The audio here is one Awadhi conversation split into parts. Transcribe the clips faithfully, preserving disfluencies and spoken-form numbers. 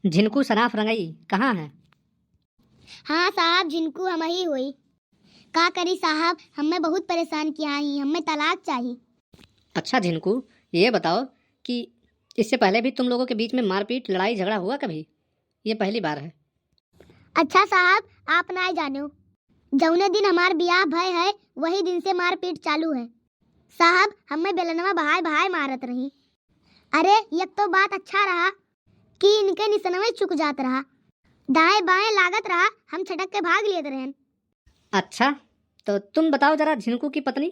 झिनकू सराफ रंगई कहाँ है? हाँ साहब, झिनकू हमही होई। का करी साहब, हमें बहुत परेशान किया ही, हमें तलाक चाही। अच्छा झिनकू, ये बताओ कि इससे पहले भी तुम लोगों के बीच में मारपीट, लड़ाई, झगड़ा हुआ कभी? ये पहली बार है। अच्छा साहब, आप नाई जानो, जौने दिन हमार बियाह भय है, वही दिन से मारपीट चालू है। साहब, हमें बेलनवा भाई भाई मारत रही। अरे, एक तो बात अच्छा रहा कि इनके निसनवे चुक जात रहा, दाएं बाएं लागत रहा, हम छटक के भाग लेत रहन। अच्छा, तो तुम बताओ जरा झिनकू की पत्नी,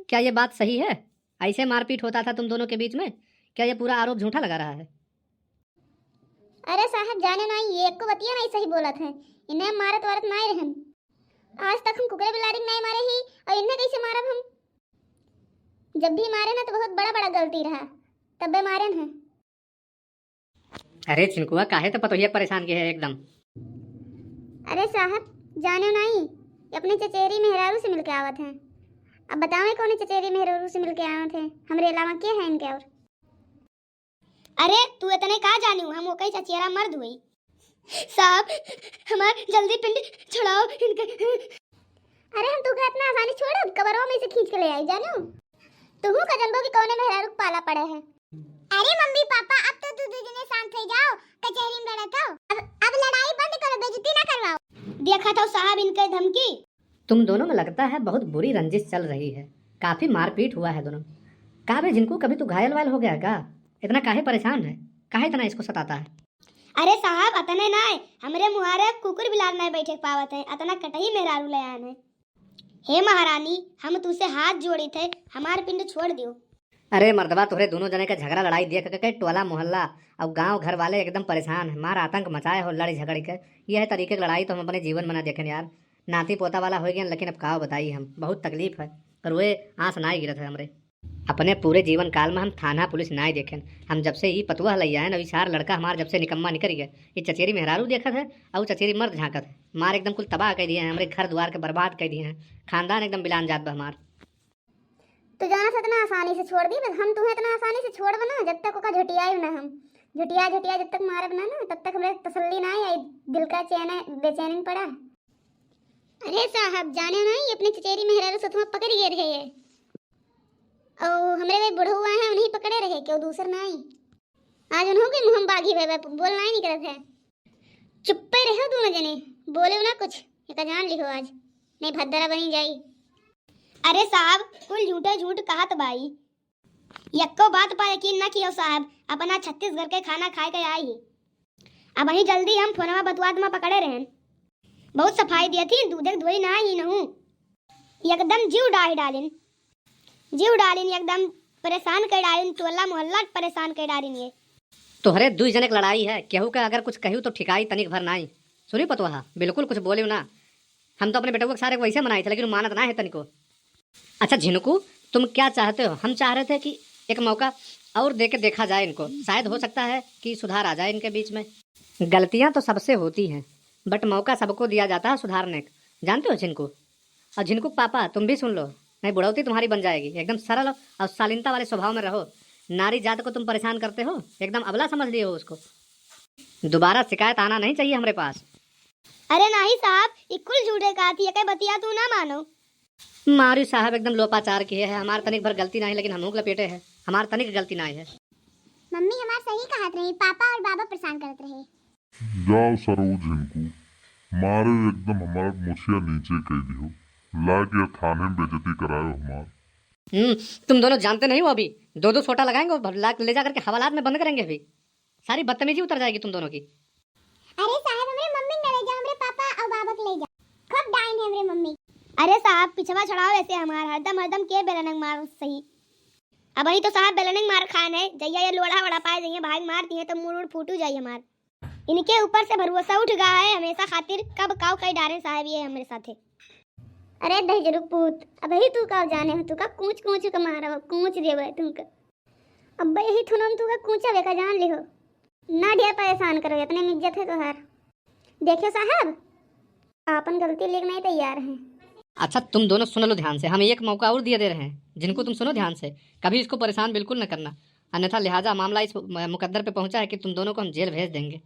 क्या ये बात सही है? ऐसे मारपीट होता था तुम दोनों के बीच में? क्या ये पूरा आरोप झूठा लगा रहा है? अरे साहब, जाने नाई, ये एको बतिया नाई सही बोलत है। इन्हें मारत वारत नाई रहन। आज तक हम कुकरे बिलारी के नाई मारे ही, और इन्हें कैसे मारब हम? जब भी मारे ना तो बहुत बड़ा बड़ा गलती रहा, तब्बे मारे न है। अरे झिनकुआ, काहे तो पतोहिया परेशान के है एकदम? अरे साहब, जाने नाई, ये अपने चचेरी मेहरारू से मिलके आवत हैं। अब बतावे कौन चचेरी मेहरारू से मिलके आवत हैं, हमरे अलावा के है इनके और? अरे तू इतने का जानू, हम ओकई चचेरा मर्द हुई। साहब, हमार जल्दी पिंड छुड़ाओ इनके। अरे हम तू इतना आसानी छोड़ब, कबरवा में से खींच के ले आई जानू। तू का जनबो कि कौने मेहरारू के पाला पड़े है। अरे मम्मी पापा, अब तो तू दू जने शांत हो जाओ, कचहरी में लड़त हो। अब, अब लड़ाई बंद करो, बेइज्जती ना करवाओ। देखा था साहब इनके धमकी। तुम दोनों में लगता है बहुत बुरी रंजिश चल रही है, काफी मारपीट हुआ है दोनों। का बे झिनकू, कभी तू घायल वायल हो गया का? इतना काहे परेशान है, काहे इतना इसको सताता है? अरे साहब, अतने नाय, हमरे मुहारे कुकुर बिलार नाय बैठे पावत है, अतना कटही मेहरारू ले आन है। हे महारानी, हम तुसे हाथ जोड़ी थे, हमार पिंड छोड़ दियो। अरे मर्दवा, तोहरे दोनों जने के झगड़ा लड़ाई देख के टोला मोहल्ला और गांव घर वाले एकदम परेशान है। मार आतंक मचाए हो लड़ झगड़ के। यह तरीके की लड़ाई तो हम अपने जीवन में ना देखेन यार। नाती पोता वाला हो गया, लेकिन अब का बताई हम, बहुत तकलीफ है। रोए आंस ना गिरत है हमरे। अपने पूरे जीवन काल में हम थाना पुलिस नाय देखेन। हम जब से ई पतुआ लैया है ना, ई सार लड़का हमार जब से निकम्मा निकल गया, ये चचेरी मेहरारू देखत है और चचेरी मर्द झांकत है। मार एकदम कुल तबाह कर दिए हैं, हमरे घर द्वार के बर्बाद कर दिए हैं, खानदान एकदम बिलान जात बा हमार। तू जाना से इतना आसानी से छोड़ दी, बस हम तुम्हें इतना आसानी से छोड़ब ना, जब तक ओका झुटियाई ना हम। झुटिया झुटिया जब तक मारब ना, ना, तब तक हमरे तसल्ली ना आई, दिल का चैन है, बेचैन पड़ा। अरे साहब, जाने नहीं, अपने चचेरी मेहरारू सतुआ पकड़ गए रहे ये। और हमरे वे बुढ़ऊ आए हैं, उन्हीं पकड़े रहे, क्यों दूसर ना आई। आज उन्हों के मुंह में बागी भय बा, बोल नहीं निकलत है। चुप्पे रहो दोनों जने, बोले ना कुछ, एक जान लिहो आज, नहीं भद्दरा बनी जाई। अरे साहब, कुल झूठे झूठ कहत बाई। यक्को बात पर यकीन ना कियो साहब, अपना छत्तीसगढ़ के खाना खाए के आई ही। अब वहीं जल्दी हम फोनवा बतुआत में पकड़े रहन। बहुत सफाई दिया थी, दूधे के धोई ना ही नहूँ। एकदम जीव डाही डालिन, जीव डालिन एकदम, परेशान कर डालिन, टोला मोहल्ला परेशान कर डालिन ये। तोहरे दुई जने के लड़ाई है, केहू का अगर कुछ कहू तो ठिकाई तनिक भर नाई। सुनी पतोहा, बिल्कुल कुछ बोलियो ना। हम तो अपने बेटवा के सारे वैसे मनाए थे, लेकिन वो मानत ना है तनिको। अच्छा झिनकू, तुम क्या चाहते हो? हम चाह रहे थे कि एक मौका और दे के देखा जाए इनको, शायद हो सकता है कि सुधार आ जाए इनके बीच में। गलतियां तो सबसे होती हैं, but मौका सबको दिया जाता है सुधारने का, जानते हो झिनकू? और झिनकू के पापा, तुम भी सुन लो, नहीं बुढ़ौती तुम्हारी बन जाएगी। एकदम सरल और शालीनता वाले स्वभाव में रहो। नारी जात को तुम परेशान करते हो, एकदम अबला समझ लिए हो उसको। दोबारा शिकायत आना नहीं चाहिए हमरे पास। अरे नाही साहब, ई कुल झूठे कहा थी, एके बतिया तू ना मानो। मारी साहब एकदम लोपाचार किए है, हमार तनिक भर गलती नाही, लेकिन हमहू के लपेटे है, हमार तनिक गलती नाही है। मम्मी हमार सही कहत रही, पापा और बाबा परेशान करत रहे। जाओ सरो झिनकू, मारे एकदम हमार मुछिया नीचे कह दियो, लाके थाने में बेइज्जती करायो हमार। हम्म, तुम दोनों जानते नहीं हो, अभी दो दो सोटा लगाएंगे और ला-, ले जा करके हवालात में बंद करेंगे अभी। सारी बदतमीजी उतर जाएगी तुम दोनों की। अरे साहब, हमरे मम्मी न ले जा, हमरे पापा और बाबा के ले जा। खूब डाइन है हमरे मम्मी। अरे साहब, पिछवा छड़ाओ ऐसे हमार, हरदम हरदम के बेलनंग मार सही। अब वही तो साहब बेलनंग मार खान है, जइया ये लोढ़ा वड़ा पाए जइया भाग मार दिए तो मुड़ उड़ फूटू जाई हमार। इनके ऊपर से भरोसा उठ गया है हमेशा खातिर, कब काव कई डारे साहब ये हमरे साथे। अरे दहिजरू पूत, अबही तू का जाने हो, तू का कूच कूच के मारब, कूच देवे तुमके। अब यही थुनम तू का कूचबे का जान लिहो। ना ढेर परेशान करो, इतने में इज्जत है तोहार। देखियो साहब, आपन गलती लेके नहीं तैयार हैं। अच्छा तुम दोनों सुन लो ध्यान से, हम एक मौका और दिए दे रहे हैं, झिनकू तुम सुनो ध्यान से, कभी इसको परेशान बिल्कुल न करना, अन्यथा लिहाजा मामला इस म-, मुकद्दर पे पहुंचा है कि तुम दोनों को हम जेल भेज देंगे।